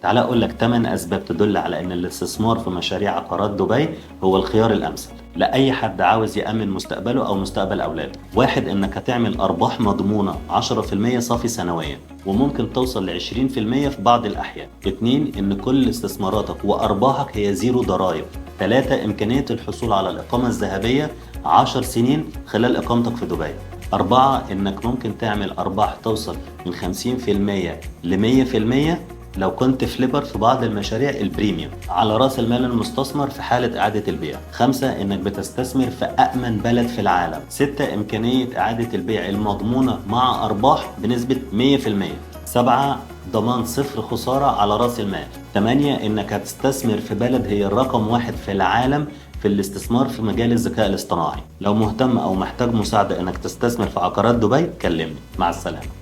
تعال أقول لك 8 أسباب تدل على أن الاستثمار في مشاريع عقارات دبي هو الخيار الأمثل لأي حد عاوز يأمن مستقبله أو مستقبل أولاده. واحد، إنك هتعمل أرباح مضمونة 10% صافي سنويا، وممكن توصل ل 20% في بعض الأحيان. اتنين، إن كل استثماراتك وأرباحك هي zero ضرائب. تلاتة، إمكانية الحصول على الإقامة الذهبية 10 سنين خلال إقامتك في دبي. أربعة، إنك ممكن تعمل أرباح توصل من 50% ل 100% لو كنت flipper في بعض المشاريع ال premium على رأس المال المستثمر في حالة إعادة البيع. خمسة، إنك بتستثمر في أأمن بلد في العالم. ستة، إمكانية إعادة البيع المضمونة مع أرباح بنسبة 100%. سبعة، ضمان صفر خسارة على رأس المال. 8، إنك هتستثمر في بلد هي الرقم 1 في العالم في الاستثمار في مجال الذكاء الاصطناعي. لو مهتم أو محتاج مساعدة إنك تستثمر في عقارات دبي كلمني. مع السلامة.